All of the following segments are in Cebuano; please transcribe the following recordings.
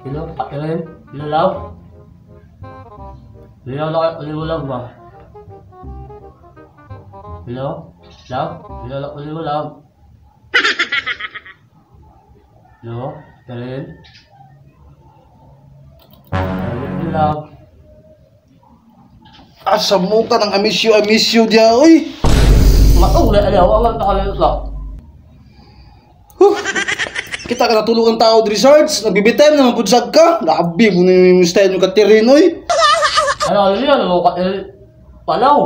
Hello, Katirin? Hello, love? Hello, love, hello, love ba? Hello? Love? Hello, love, hello, love? Hello, Katirin? Hello, love? Asa mo ka ng I miss you diya, oy. Matong na alaw, ang nakalit lang. Huh. Kita ka natulog ang tao diri, Sarge. Nagbibitem naman pud sad ka. Grabe mo na yung style mo, Katirin, oy. Ano, ano yan, ano, Katirin? Palaw!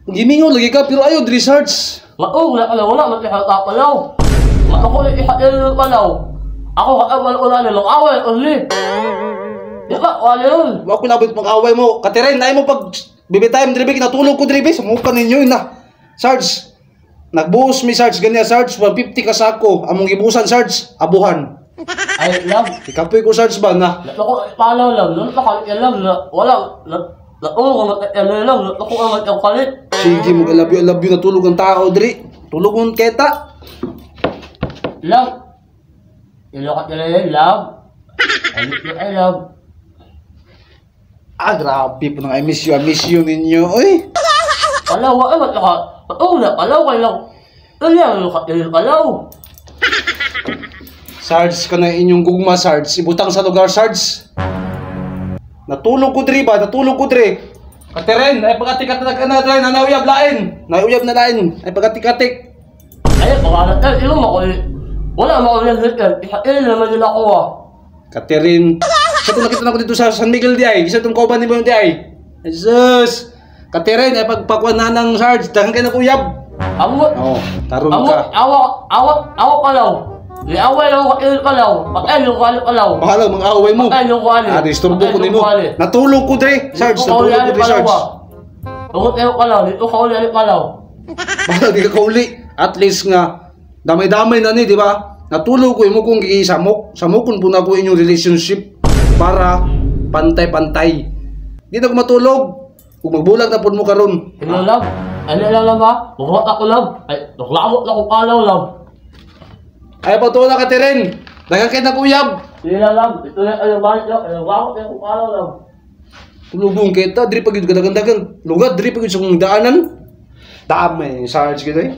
Gimingaw lagi ka pero ayo diri, Sarge. Matong na alaw, wala, matihata palaw. Matako na ihatil palaw. Ako ka wala nila, away, uli. Di ba, wala yun. Wa ko labot mag-away mo. Katirin, naay mo pag bibitime diri, natulog ko diri, sa muka ninyo na. Sarge, nagbuhos mi, Sarge, ganyan, Sarge, 150 ka sako. Among gibusan, Sarge, abuhan. Ay, love. Ikapoy ko, Sarge, ba na? Ako, palaw lang, nun, nakalit lang, na, wala, na, na, oo, na, lang, na, ako ang ang kalit. Sige, mag I love you, natulog ang tao diri. Tulog mong keta. Love. Hello, Katirin, love. I love. Ah, grabe po nang I miss you ninyo, oy. Palaw, ay, ba't naka, oo na, palaw, kay lang. Ano yan, Katirin, palaw. Sarge, kana inyong gugma, Sarge. Ibutang sa lugar, Sarge. Natulog ko diri ba? Natulog ko diri. Katirin, ay pagkatik-atik na diri, nanauyab lain. Nauyab na lain. Ay pagkatik-atik. Ay, pangalan, ay, ilo mo ko, wala mo ko yan, ihail naman nila ako, ah. Katirin, sa itong nakita na ko dito sa San Miguel di ay. Isa itong kauban ni mo di ay. Jesus! Katirin, ay pagpakuan na ng Sarge, daghan kay nakuyab. Amot. Oo, taron Amot, ka. awa, awa, awa palaw. Liaway lang ako kail palaw. Patay yung kuwali palaw. Bahala mga away mo. Patay yung kuwali. Ah, disturbo ko nimo. Natulog ko dre, Sarge, natulog ko dre, Sarge. Tungkol tayo palaw, dito ka uli ali palaw. Bahala di ka kauli. At least nga damay-damay na ni, di ba? Natulog ko imo kong gisamok. Samokon po na ko inyong relationship para pantay-pantay. Di na ko matulog. Kung magbulag na pud mo karon. Hello, love. Ano lang lang ba? Buhat ako, love. Ay, naglamot na ko palaw, love. Ay, patuwa na, Katirin. Daghang kay nakuyab. Sige lang, love. Ito na, ay, balik lang. Ay, naglamot na ko palaw, love. Tulubong kita, diri pa gyud kadagan-dagan. Lugar diri pa gyud sa kong daanan. Dami, Sarge gid eh.